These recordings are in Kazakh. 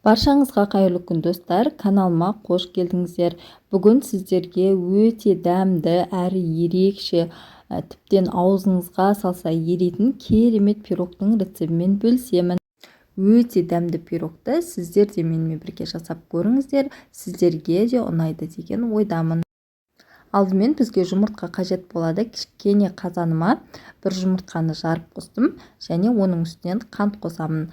Баршаңызға қайырлы күн, достар! Каналыма қош келдіңіздер! Бүгін сіздерге өте дәмді әрі ерекше, тіптен аузыңызға салса еритін керемет пирогтың рецептімен бөлісемін. Өте дәмді пирогты сіздер де менімен бірге жасап көріңіздер, сіздерге де ұнайды деген ойдамын. Алдымен бізге жұмыртқа қажет болады. Кішкене қазаныма бір жұмыртқаны жарып қостым және оның үстінен қант қосамын.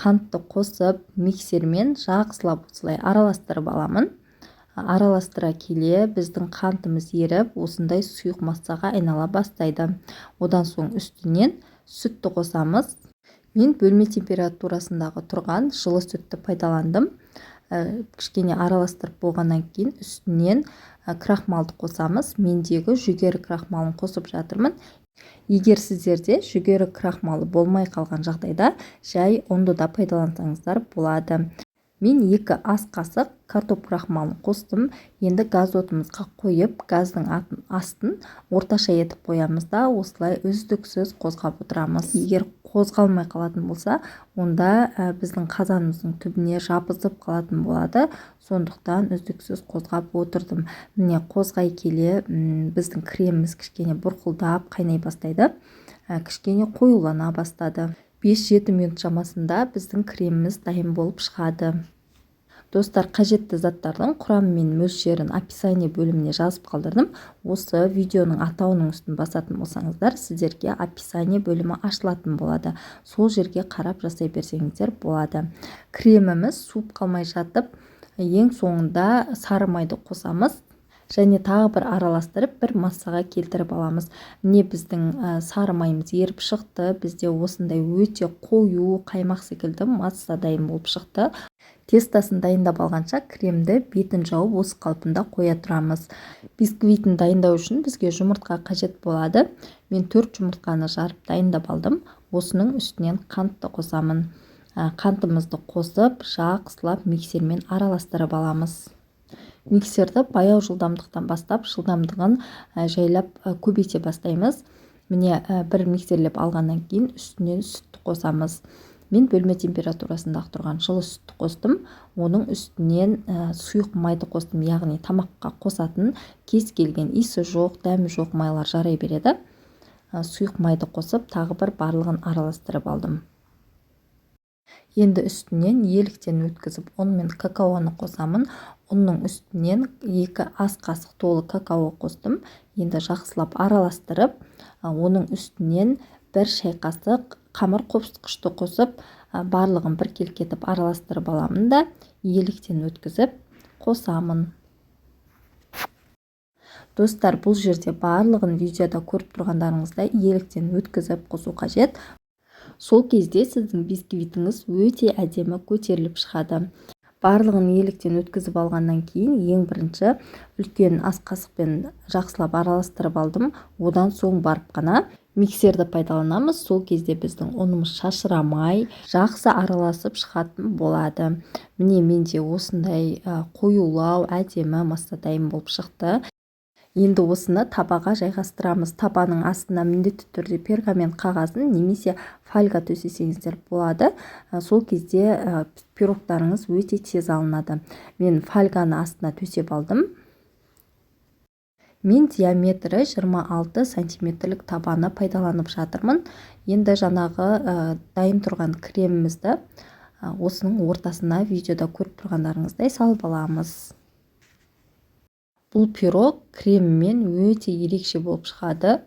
Қантты қосып, миксермен жақсылап осылай араластырып аламын. Араластыра келе біздің қантымыз еріп, осындай сұйық массаға айнала бастайды. Одан соң үстінен сүтті қосамыз. Мен бөлме температурасындағы тұрған жылы сүтті пайдаландым. Кішкене араластырып болғаннан кейін үстінен крахмалды қосамыз. Мендегі жүгері крахмалын қосып жатырмын. Егер сіздерде жүгері крахмалы болмай қалған жағдайда, жай ұнды да пайдалансаңыздар болады. Мен 2 ас қасық картоп крахмалын қостым. Енді газ отымызға қойып, газдың астын орташа етіп қоямыз да, осылай үздіксіз қозғап отырамыз. Егер қозғалмай қалатын болса, онда біздің қазанымыздың түбіне жабысып қалатын болады. Сондықтан үздіксіз қозғап отырдым. Міне, қозғай келе біздің креміміз кішкене бұрқылдап қайнай бастайды, кішкене қоюлана бастады. 5-7 минут шамасында біздің креміміз дайын болып шығады. Достар, қажетті заттардың құрамы мен мөлшерін описание бөліміне жазып қалдырдым. Осы видеоның атауының үстін басатын болсаңыздар, сіздерге описание бөлімі ашылатын болады. Сол жерге қарап жасай берсеңіздер болады. Креміміз суып қалмай жатып, ең соңында сары майды қосамыз және тағы бір араластырып, бір массаға келтіріп аламыз. Міне, біздің сары майымыз еріп шықты. Бізде осындай өте қою қаймақ секілді масса дайын болып шықты. Тестосын дайындап алғанша, кремді бетін жауып, осы қалпында қоя тұрамыз. Бисквитін дайындау үшін бізге жұмыртқа қажет болады. Мен төрт жұмыртқаны жарып дайындап алдым. Осының үстінен қантты қосамын. Қантымызды қосып, жақсылап миксермен араластырып аламыз. Миксерді баяу жылдамдықтан бастап, жылдамдығын жайлап көбейте бастаймыз. Міне, бір миксерлеп алғаннан кейін үстінен сүтті қосамыз. Мен бөлме температурасында тұрған жылы сүтті қостым. Оның үстінен сұйық майды қостым, яғни тамаққа қосатын кез келген иісі жоқ, дәмі жоқ майлар жарай береді. Сұйық майды қосып, тағы бір барлығын араластырып алдым. Енді үстінен електен өткізіп, ұн мен какаоны қосамын. Ұнның үстінен 2 ас қасық толы какао қостым. Енді жақсылап араластырып, оның үстінен 1 шай қасық қамыр қопсытқышты қосып, барлығын біркелкі етіп араластырып аламын да, електен өткізіп қосамын. Достар, бұл жерде барлығын видеода көріп тұрғандарыңыздай електен өткізіп қосу қажет. Сол кезде сіздің бисквитіңіз өте әдемі көтеріліп шығады. Барлығын електен өткізіп алғаннан кейін, ең бірінші үлкен ас қасықпен жақсылап араластырып алдым. Одан соң барып қана миксерді пайдаланамыз. Сол кезде біздің ұнымыз шашырамай, жақсы араласып шығатын болады. Міне, менде осындай қоюлау әдемі масса дайын болып шықты. Енді осыны табаға жайғастырамыз. Табаның астына міндетті түрде пергамент қағазын немесе фольга төсесеңіздер болады. Сол кезде пирогтарыңыз өте тез алынады. Мен фольганы астына төсеп алдым. Мен диаметрі 26 сантиметрлік табаны пайдаланып жатырмын. Енді жаңағы дайын тұрған кремімізді осының ортасына видеода көріп тұрғандарыңыздай салып аламыз. Бұл пирог креммен өте ерекше болып шығады.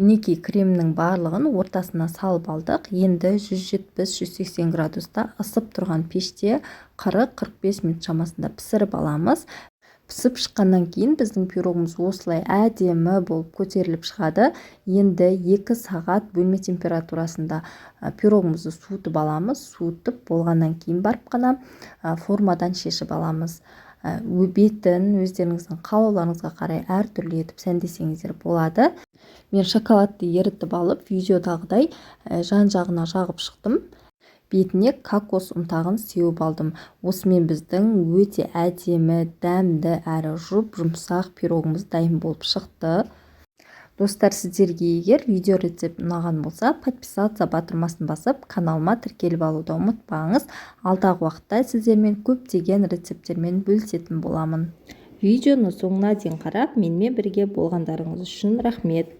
Мінекей, кремнің барлығын ортасына салып алдық. Енді 170-180 градуста ысып тұрған пеште 40-45 минут шамасында пісіріп аламыз. Пісіп шыққаннан кейін біздің пирогымыз осылай әдемі болып көтеріліп шығады. Енді 2 сағат бөлме температурасында пирогымызды суытып аламыз. Суытып болғаннан кейін барып қана формадан шешіп аламыз. Бетін өздеріңіздің қалауларыңызға қарай әртүрлі етіп сәндесеңіздер болады. Мен шоколадты ерітіп алып, видеодағыдай жан жағына жағып шықтым. Бетіне кокос ұнтағын сеуіп алдым. Осымен біздің өте әдемі, дәмді әрі жұп жұмсақ пирогымыз дайын болып шықты. Достар, сіздерге егер видео рецепт ұнаған болса, «Подписаться» батырмасын басып, каналыма тіркеліп алуды ұмытпаңыз. Алдағы уақытта сіздермен көптеген рецепттермен бөлісетін боламын. Видеоны соңына дейін қарап, менімен бірге болғандарыңыз үшін рахмет.